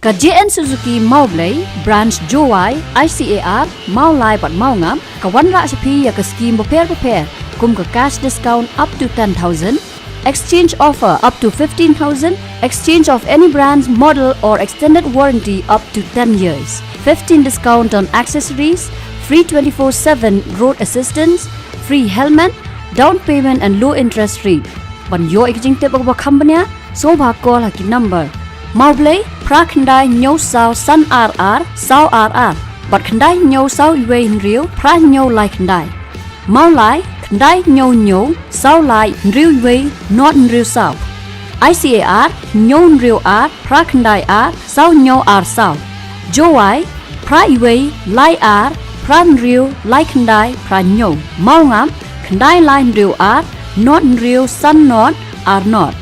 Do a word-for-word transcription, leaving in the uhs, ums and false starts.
Ka J N Suzuki Mawblei, Branch Jowai, I C A R, Mawlai bad Mawngap, ka wanrah sha phi ïa ka skim bapher bapher, kum ka cash discount up to ten thousand, exchange offer up to fifteen thousand, exchange of any brands, model or extended warranty up to ten years, fifteen discount on accessories, free twenty-four seven road assistance, free helmet, down payment and low interest rate. Ban ïoh ïa ka jingtip ba kham bniah, sngewbha call ha ki number: Mawblei, phra khyndai hynñiew saw san ar ar saw ar ar, bad khyndai hynñiew saw wei hynriew phra hynñiew lai khyndai. Mawlai, khyndai hynñiew hynñiew saw lai hynriew wei nod hynriew saw. I C A R, hynñiew hynriew ar phra khyndai ar saw hynñiew ar saw. Jowai, phra wei lai ar phra hynriew lai khyndai phra hynñiew. Mawngap, khyndai lai hynriew ar nod hynriew san nod ar nod.